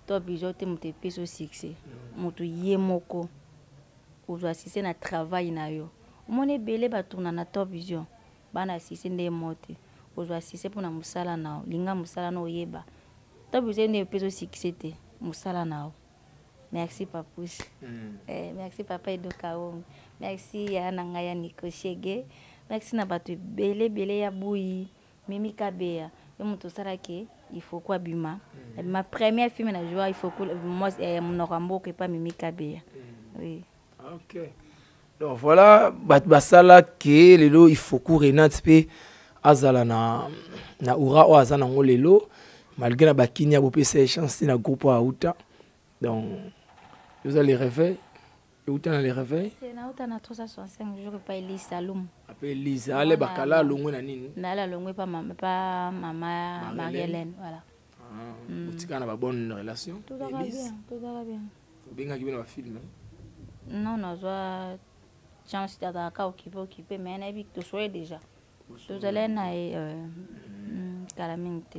Top Vision te moto epesi yo succès, moto ye moko ozwa succès na travail na yo. Omoni ebele batourna na Top Vision bana succès nde mo te, ozwa succès mpona mosala na yo, linga mosala na oyeba Top Vision nde epesi yo succès te, mosala na yo. Merci Papouche. Merci Papa Edo Kaongo. Merci ya na ngai ya Nico Shege. Merci na bato ebele ebele ya Buyi, Mimi Kabeya. Yo moto osalaki il faut quoi bima. Ma première film na joie il faut que moi monoko ya mboka epa Mimi Kabeya. Oui. OK. Donc voilà bato basala ke lelo il faut que Renate pe azala na aura oyo aza nango lelo malgré na bakini ya bopesa ye chance te na groupe oyo auta. Donc oza les réveils, euta na les réveils. C'est na uta na 365 jours pa Elise Saloum. Ape Elise, ale bakala longwe na nini? Na ala longwe pa mama, pa mama Marie-Hélène, Marie-Hélène, voilà. Ah, otika na ba bonne relation. Tout va Elise. bien, tout va bien. Obengaki bino ba film? Non, nazwa chance d'azalaka occupé, occupé, mais nayebi tosoye déjà. Tozalaki na ye kala mingi te.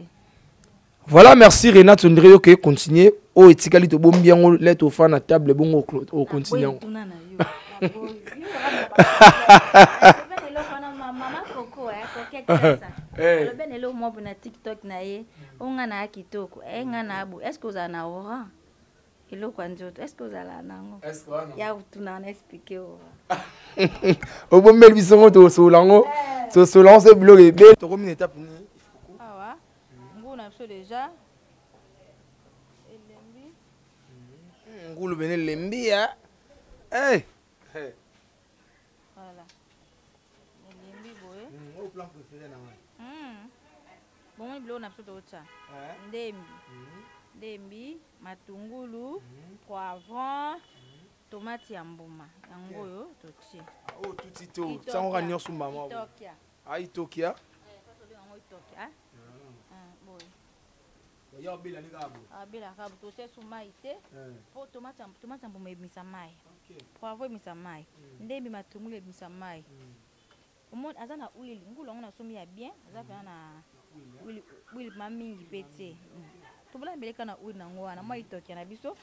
Voilà, merci Renate, on dirait que continuer. Oh, etikali to bombi yango lettre au fan na table bongo o continuer yango. Tuna na yo. Mama Coco, eh, Coquette Sasa. Alobi na eloko moko na TikTok na ye, o nga na ya kitoko, eh, nga na abu. Est-ce que ozala na aura? Eloko ya nzoto, est-ce que ozala nango? Est-ce que wana? Ya kotuna na expliquer aura. Obombeli biso ngo tosola yango. Tosola yango se biloko ebele. Tokomi na étape nini? Awa, ngulu na biso déjà elembi. Ngulu bene elembi ya. Eh. Voilà. Elembi boye. Oyo plan préféré na ngai. Bomoni biloko na biso totya. Ndembi. Ndembi, matungulu, poivron, tomate ya mbuma. Yango oyo totie. Ah, oyo tuti te oyo. Sango ka nyonso mama. Itokia. Ah, itokia. Eh, yango itokia. Ah, boye. Ya obela ni kabo. Ah, bela kabo totie su mai te. Po tomate ya mbuma ebimisa mai. Poivron ebimisa mai. Ndembi matungulu ebimisa mai. Omoni aza na huile, ngulu yango nasombi ya bien, aza pena na huile, huile ma mingi pe te. Tobola mbeleka na huile nango wana, mwa itokia na biso,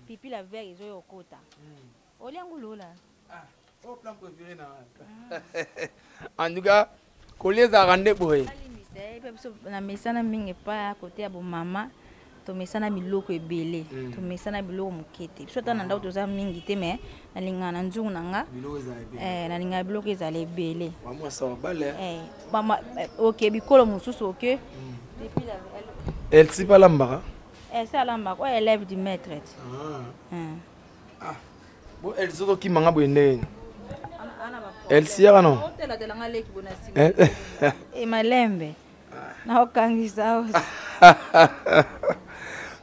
pipi la vert ezoya okota. Olia ngulu ola? Ah, oh plan préféré na. En tout cas, kolia ezalaka nde boye. Alimbisa ye, pe biso na mesana mingi epai ya kote ya bomama, tomesana biloko ebele, tomesana biloko moke te. Biso ata na ndako toza mingi te, mais nalingaka na nzungu na nga. Biloko ezala ebele. Nalingaka biloko ezala ebele. Wa mwasi wa bale. Mama, ok, bikolo mosusu, ok. Depuis la, elle Elle si pas lambaka? Se alambaka, oyo élève du maître, ti. Ah. Bon, elle soki okimanga boye ndenge nini? Elle si yaka non? Otela-tela nga leki boye na nsima. Malembe. Naokangisa oyo.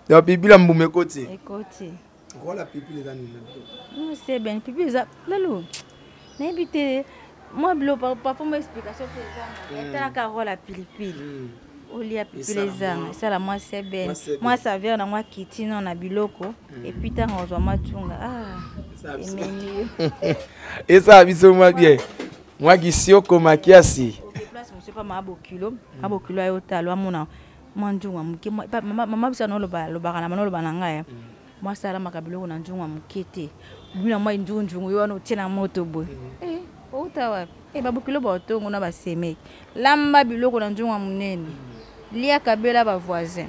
Ya pipila mbuma ekoti. Ekoti. Rola pipila eza nini? Non, c'est bien. Pipila eza lelo. Nayebi te. Moi bilo parfois moi explication pe ezanga. Etalaka rola pilipili. Olia pipila ezanga. Esala mwa seben. Mwa seben. Mwa saveur na mwa kiti non na biloko. Et puis tango ozwa mwa tunga. Ah. Ememi yo. Esala biso mwa bien. Mwa kisioko makiasi. Ok, place monsieur pa ma bokilo. Ma bokilo ayo talo amona mwa nzungu moke. Mwa, pa, mama, mama biso na loba, lobaka na mama loba na ngai. Mwa sala makabiloko na nzungu moke te. Bino mwa nzungu nzungu yo wana otie na moto boye. Outa wapi? Babokilo ba otongo na ba semeki. Lamba biloko na nzungu monene. Lia kabela ba voisin.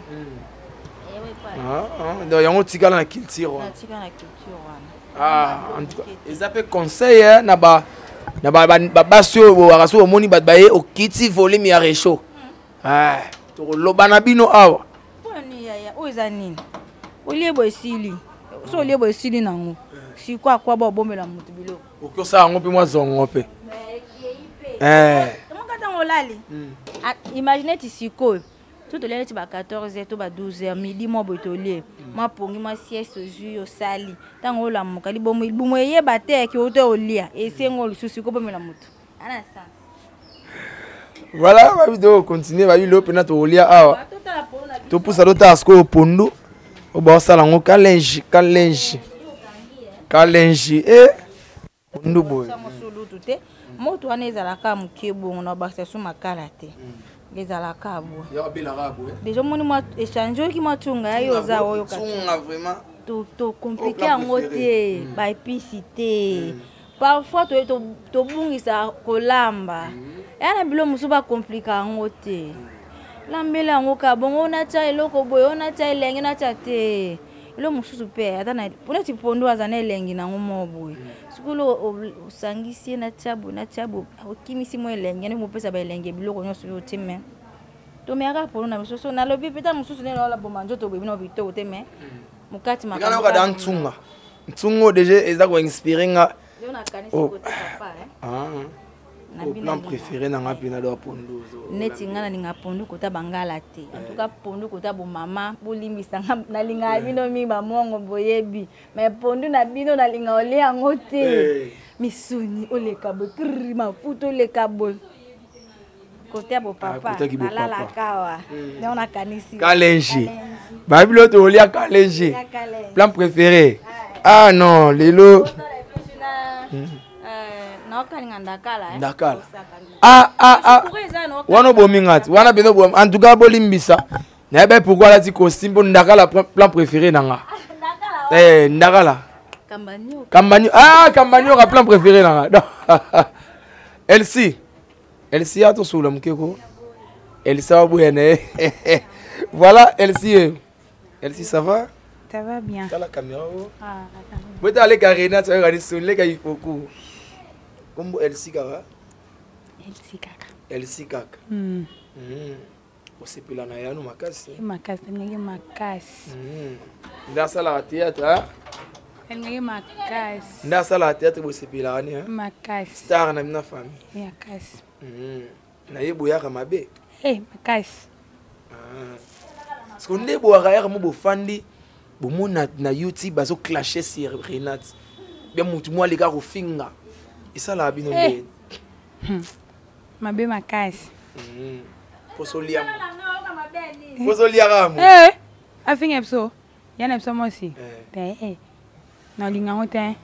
Ah, ah, donc yango tikala na culture wana. Na tikala na culture wana. Ah, en tout cas, eza pe conseil, hein, na ba, na ba, ba, ba basi oyo bowaka soki omoni bato baye okiti volume ya réchaud. Ah, tokoloba na bino awa. Mpona nini yaya? Oyo eza nini? Olie boye esili. So olie boye esili nango. Sikoyo akwa ba obombela moto biloko. Okoki osala yango mpe mwa zongo mpe. Eh. Omoka ntango olali. Ah, imagine ti sikoyo. So tolia neti ba 14 heures to ba 12 heures midi mwa boye tolie. Mwa pongi mwa sieste ozwi osali. Ntango olamuka libomo libumu eyeba te ke ote olia. Esengo lisusu kobomela moto. Ana sens. Voilà, babi to continuer babi lelo mpena tokolia awa. Topusa totala sikoyo pondu oyo baosala yango kalenji kalenji kalenji e pondu boye. Sulutu te moto wana ezalaka moke bongo na bakisa so makala te ezalaka boye deja omoni mwa échange oyoki mwa tunga ya yo oza oyoka tocomplike yango te baepisi te. Parfois tobungisa kolamba eya na bilo mosusu bakomplika yango te. Lambela yango kaka bongo, onatya eloko boye, onatya elengi, onatya te eloko mosusu mpe ata na neti pondu aza na elengi nango moko boye. Sikoyo osangisi ye natya boye natya boye, okimisi mwa elengi ndenge mopesa baelengi ya biloko nyonso oyo otie. Me tomeyaka pondu na biso so nalobi mpe ta mosusu nde naola boma nzoto boye bino bitoko te me mokati makambo da ntunga ntungo deja eza koinspire nga. Oh. Ah. Plan préféré na nga mpena do pondu. Neti nga nalinga pondu kota bangala te. En tout cas pondu kota bomama, bolimbisa nga, nalingaka bino mingi bamongo boyebi, mais pondu na bino nalinga olia yango te. Misuni oleka boye krr, mafuta oleka boye kote ya bopapa nalalaka awa ndenge nakanisi kalenji babi lelo tokolia kalenji plan préféré. Ah non, lelo naokalinga ndakala. Ndakala, ah ah ah, wana obomi nga ti wana mpenza. En tout cas bolimbisa, nayebi pourquoi alati costume mpo ndakala plan préféré na nga. Eh, ndakala kambani, ah kambanioka plan préféré na nga. Elsie, Elsie atosolola moke ko Elsie awaboya na ye. Voilà Elsie. Elsie, ça va? Ça va bien. Tala caméra o. Ah, bota aleka Renate ayokani soni leka ifoku. Kombo Elsie kaka? Elsie kaka. Elsie kaka. Osepela na yano makasi? Makasi, nalingaki makasi. Nde asalaka théâtre? Nalingaki makasi. Nde asalaka théâtre, bosepelaka ni? Makasi. Star na bino famille. Makasi. Na ye boyaka mabe? Eh, makasi. Parce que nde boyaka yaka mo bofandi bomona na YouTube bazoclashe sur Renate bien, motu mwa aleka kofinga, esalaka bino ndeni? Mabe makasi. Poso oliaka mo? Afinga biso ya na biso mwasi te, nalinga yango te,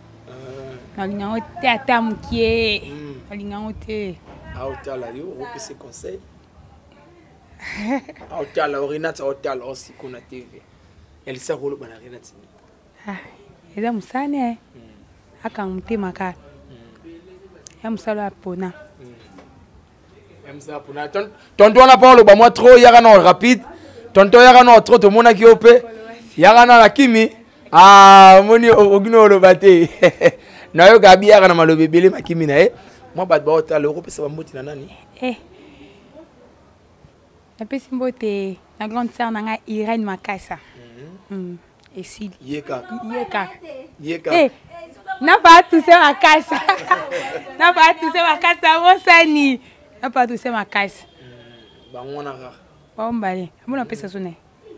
nalinga yango te ata mokie, nalinga yango te. Aotala yo, okopesa conseil? Aotala Renate, aotala osiko na TV, Elisa koloba na Renate? Eza mosala ne akanga motema kaka ya mosala ya pona. Tonton wana mpo oloba mwa trop, yaka na rapide. Tonton, yaka na trop, tomonaki yo mpe yaka na na kimi omoni okini oloba te, nayoka abi yaka na maloba ebele makimi na ye. Mwa bato baotala, okopesa bamboti na nani? Napesi mbote na grande sœur na ngai Irène Makasa. Esili. Ye kaka? Ye kaka. Ye kaka. Napa tuse makasa, napa tuse makasa, bosani napa tuse makasa. Bango wana kaka? Bao mbale amona apesa so na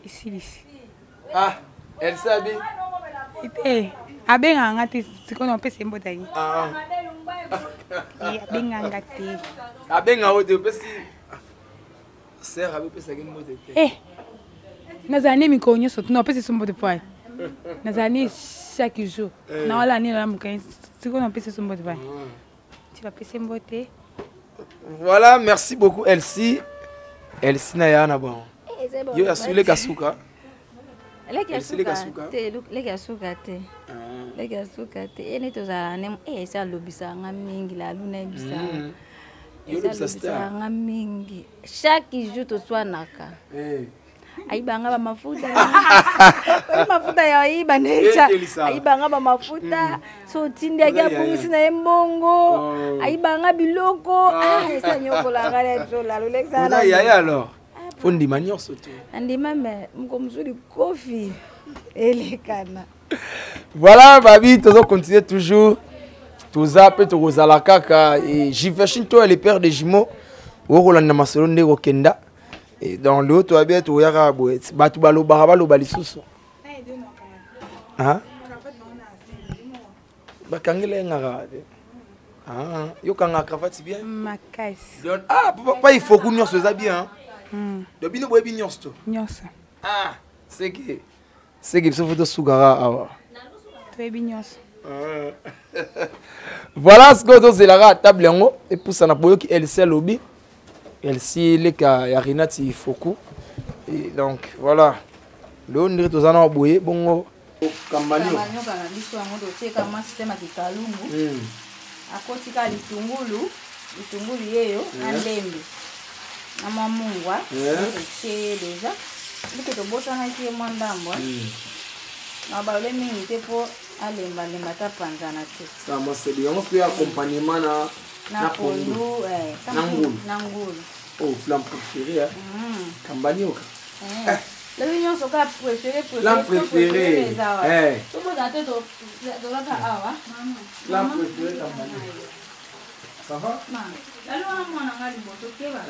esilisi. Ah, Elsa abi te abengaka nga te, sikoyo napesa ye mbote ye. Abengaka nga te. Abenga yo te, opesi sœur abi opesaki mbote te? Eh, nazala ne mikolo nyonso tuna opesa so mbote po nazala ne chaque jour nawala ne nalamuka, sikoyo napesa so mbote pa ti bapesi mbote. Voilà, merci beaucoup Elsie. Elsie na ya na bon yo ya suleka suka. Leki ya suka te, leki ya suka te, leki ya suka te. Ye nde tozala ne esi alobisaka nga mingi, lalu nayebisaka esi alobisaka nga mingi. Chaque jour toswanaka, ayibanga bamafuta, oyi mafuta ya oyiba necha, ayibanga bamafuta so otindi aki abongisi na ye mbongo, ayibanga biloko esi anyokolaka na biso lalo. Yaya, alors fo ndima nyonso te. Andima me moko mosusu likofi. Elekana. Voilà, babi, tozo continuer toujours. Toza pe tokozala kaka et Jivashin toi le père des jumeaux. Okolanda masolo nde kokenda. Et dans le haut toya toyaka boye. Bato balobaka baloba lisusu. Hein? Bakangela ye ngaka te. Ah, yo kanga cravate bien? Makasi. Donc, ah, papa, il faut que nyonso eza bien. Hein? Donc bino boyebi nyonso to. Nyonso. Ah, c'est que c'est que biso faut tosukaka awa. Toyebi nyonso. Voilà ce que tozelaka table yango epusana boyoki Elsie alobi. Elsie leka ya Renate Ifoku. Et donc voilà. Leo ndire toza na boye bongo kambanio. Kambanio kana biso yango totieka mwa système ya kikalungu. Akoti kaka litungulu, litungulu yeyo na ndembe. Na mwa mungwa, totie ye deja. Luke tobosanaki ye mwa ndambo. Na balole mingi te mpo alembalemba ata panzana te. Ça moi c'est bien. On fait accompagnement na na pondu, na ngulu. Na ngulu. Oh, plat préféré hein. Kambanio. Lobi nyonso kaka préféré, préféré, Plat préféré. Eh. Tobota te tozaka awa. Plat préféré kambanio. Ça va? Lalo wana mwana nga liboso keba.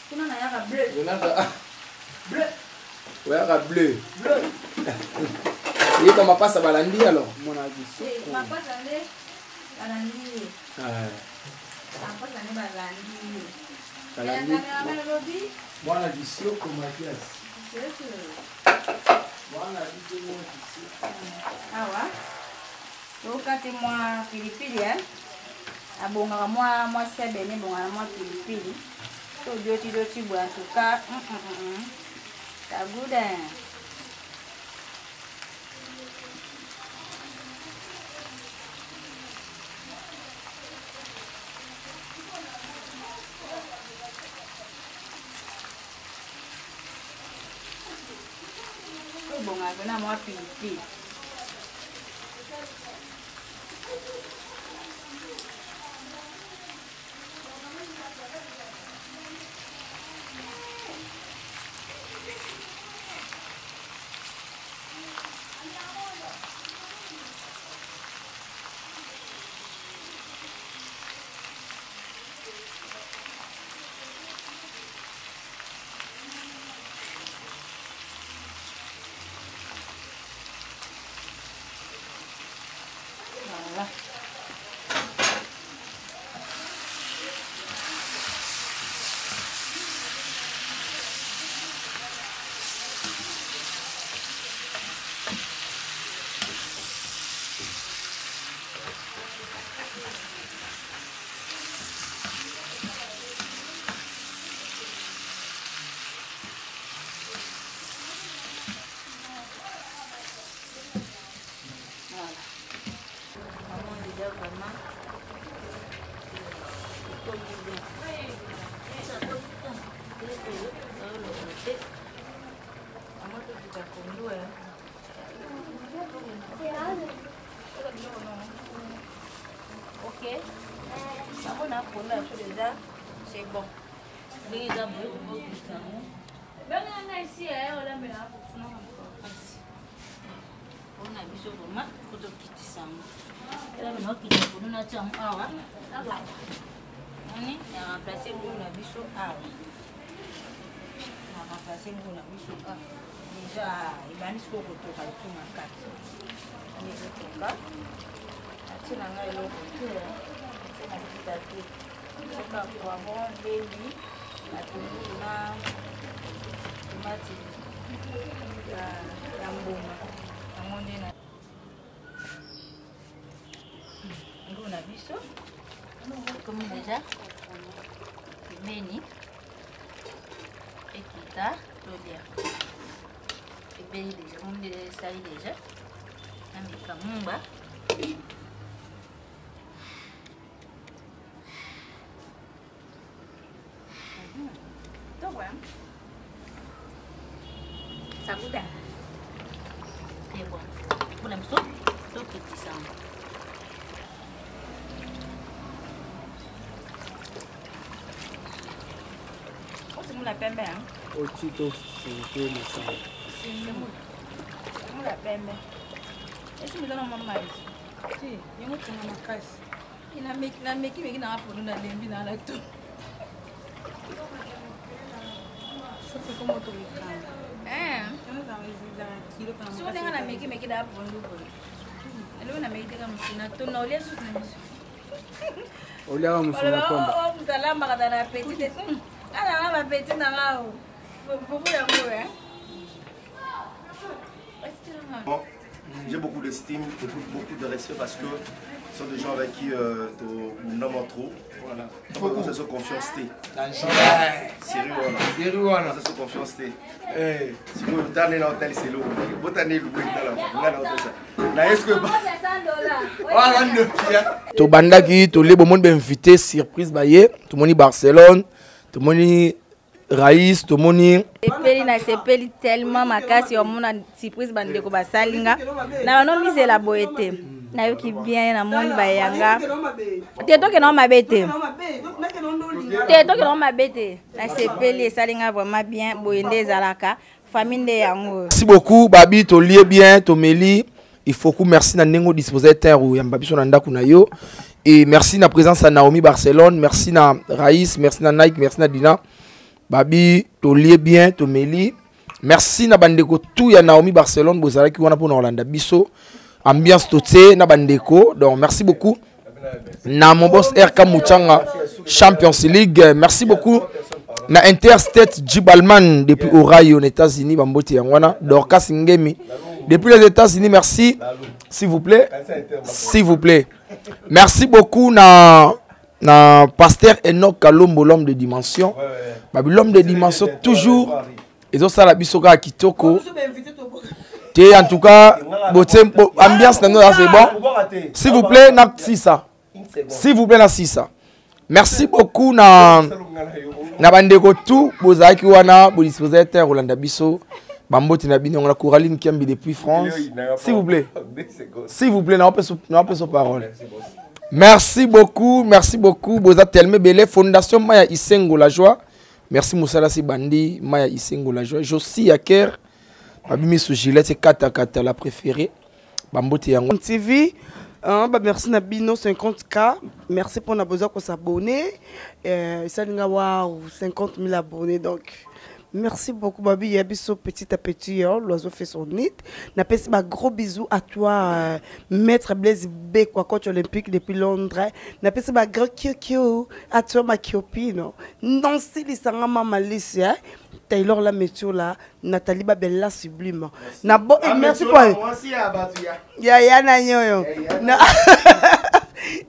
Kuna na yaka bleu. Renata. Bleu. Oyaka bleu. Bleu. Yeba mapasa balandi alors. Mona biso. Mapasa nde balandi. Mapasa nde balandi. Balandi. Mwana bisoko Mathias. Mwana biso mwana bisoko. Awa. Tokate mwa pilipili eh. Abongaka mwa mwa sebene ebongaka mwa pilipili. To dioti dioti boye en tout cas. Ça goûte. Ebongaka na mwa pilipili. Voilà. Ok. On a pour la chose déjà, c'est bon. mpona biso vraimen po tokitisa yango ela bena okita pondu natia yango awa moni ya remplace ngulu na biso awa na remplace ngulu na biso awa deja ebandi sikoyo kotoka lisu makasi ezotoka atie na ngai eloko te atie na kita te soka poivron mbeli na tungulu na tomati ya mbuma yango nde na ngulu na biso komi deja pembeni ekita tolia ebeli deja komi deja esali deja na meka mumba. Ça goûte. Très bon. Pour la maison, tout petit sang. Oh, c'est mon la pembe, hein? Oh, tu t'es le sang. C'est mon. ya pembe. Esi eza na mwa mai. Ti, yango tonga makasi. Na meki meki na pondu na lembi na la to. Soki komo to mikanga. Eh. Yango ezalaka kilo kana. Soki ndenge na meki meki na pondu boye. Eloko na meki teka mosuna to na olia susu na misu. Oliaka mosuna pamba. Oh, moto alambaka na appétit te. Nga na nga ba appétit na nga. Fufu yango eh. J'ai beaucoup d'estime, beaucoup, beaucoup de respect parce que ce sont des gens avec qui nous n'avons trop. Voilà. Donc, ça se confiance T. Sérieux, voilà. Sérieux, voilà. Ça se confiance T. Si vous avez un hôtel, c'est lourd. Vous avez un hôtel, c'est est-ce que. Voilà, tobandaki tolie bomoni bainvité surprise baye tomoni Barcelone, tomoni Raïs, tomoni Sepeli na sepeli tellement makasi omona surprise bandeko basali nga na bano mizela boye te nayoki bien namoni bayanga te tokende mabe te te tokende mabe te nasepeli esali nga vraiment bien boye nde ezalaka famille nde yango. Merci beaucoup babi, tolie bien, tomeli. Il faut que merci na ndenge disposer terre oyamba biso na ndako na yo et merci na présence à Naomi Barcelone, merci na Raïs, merci na Nike, merci na Dina. Babi, tolie bien, tomeli. Merci na bandeko tout ya Naomi Barcelone bozalaki wana pona Hollanda biso. Ambiance totie na bandeko. Donc merci beaucoup na mon boss RK Mouchanga Champions League. Merci beaucoup na Interstate Jibalman depuis Ohio aux États-Unis, bamboti yangwana Dorcas Ngemi depuis les États-Unis, merci. S'il vous plaît. S'il vous plaît. Merci beaucoup na pasteur Enoch Kalombo, l'homme de dimension. Babi, l'homme de dimension toujours. Ils ont ça la bisoka kitoko. Te en tout cas, ambiance na nous c'est bon. S'il vous plaît, na sisa. S'il vous plaît, na sisa. Merci beaucoup na bandeko tout bozaki wana bo disposer terre Rolanda biso. Bamboti na bino na Coraline Kiambi depuis France. S'il vous plaît. S'il vous plaît, na opesa parole. Merci beaucoup, merci beaucoup. Boza tellement belé Fondation Maya Isengo la joie. Merci Moussala Sibandi, Maya Isengo la joie. Josie Aker, Babimi sous Gillette kata kata la préférée. Bamboti yango. TV, hein, bah merci na bino 50K. Merci pour na besoin qu'on s'abonner. Ça nga waouh 50 000 abonnés donc. Merci beaucoup, Babi. Yabiso, petit à petit, hein, l'oiseau fait son nid. Napesi ba gros bisous à toi, Maître Blaise B, quoi, coach olympique depuis Londres. Napesi ba gros kyo à toi, ma kiopino. Nancy Lissanga, maman Alice, hein. Taylor la météo là, Nathalie Babella sublime. Nabo, et merci pour. Ya ya na nyoyo. Na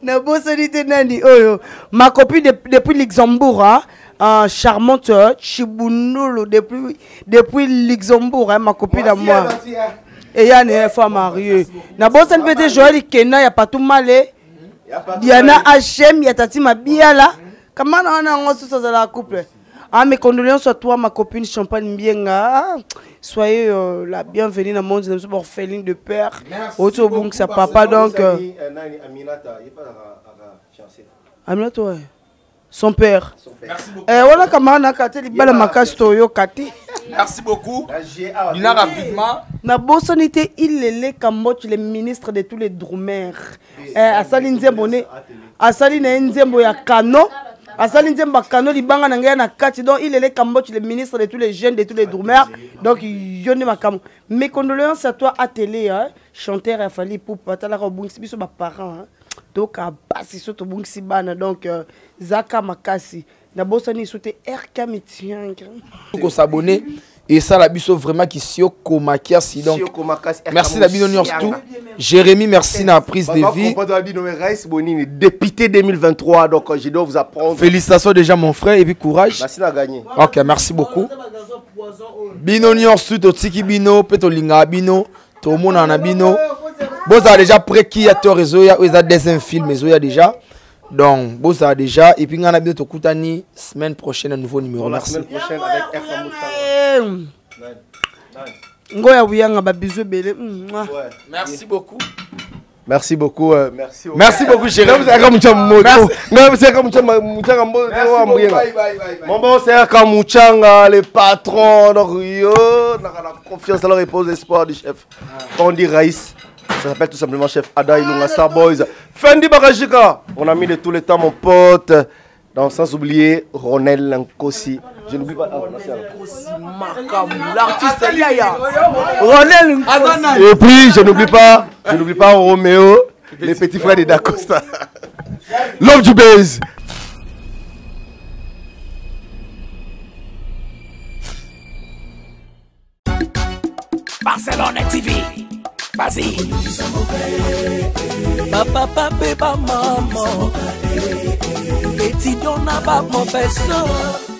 Nabo solité nani oyo. Ma copine depuis Luxembourg, hein. Charmante Chibunulu depuis Luxembourg, hein, ma copine à moi. Et Yann est femme mariée. Na bosan peut Joël Kena ya patou malé. Diana Hachem ya tati mabiala. Comment on a on sous la couple. Ah, mes condoléances à toi, ma copine Champagne Mbienga. Soyez la bienvenue dans le monde de orpheline de père. Auto bon sa papa donc. Aminata ouais. Son père. Merci beaucoup. Voilà comment on a caté les balles makasi toyo kati. Merci beaucoup. Dina rapidement. Na bosonité il est Cambodge le ministre de tous les drummers. Asali nzembo ne asali na nzembo ya kano. Asali nzembo kano libanga na ngai na kati donc il est Cambodge le ministre de tous les jeunes de tous les drummers. Donc yone makamo. Mes condoléances à toi Atélé hein, chanteur ya Fally Ipupa tala ko bungisi biso ba parents hein. Donc à basi so to bungisi bana donc Zaka Makasi na bosani sote RK Mitiang. Ko s'abonner et ça la biso vraiment qui sio komakiasi donc merci la bino tout. Jérémy merci na prise de vie. Député 2023 donc je dois vous apprendre. Félicitations déjà mon frère et puis courage. Merci na gagné. OK, merci beaucoup. Bino nyonso to tiki bino pe to linga bino to mona na bino. Boza déjà prêt qui a tort réseau ya eza deuxième film réseau ya déjà. Donc boza déjà et puis ngana bino to kutani semaine prochaine un nouveau numéro. La Merci. semaine prochaine avec RK Moussa. Ngoya wiyanga ba bisous belé. Merci beaucoup. Merci beaucoup. Merci. Merci beaucoup, chérie. Mon bon, c'est Kamuchanga, le patron. Donc, yo, on a la confiance, alors repose l'espoir du chef. Quand on dit Raïs, ça s'appelle tout simplement chef Ada Ilunga Star Boys. Fendi Bakajika, mon ami de tous les temps, mon pote. Donc, sans oublier Ronel Nkosi. Je n'oublie pas. Ah, l'artiste Yaya. Ronel Nkosi. Et puis, je n'oublie pas, je n'oublie pas Roméo, les petits frères de Dacosta. L'homme du buzz. Barcelone TV. Vas-y. Bapapa mpe bamama, étudiant na baprofesseur.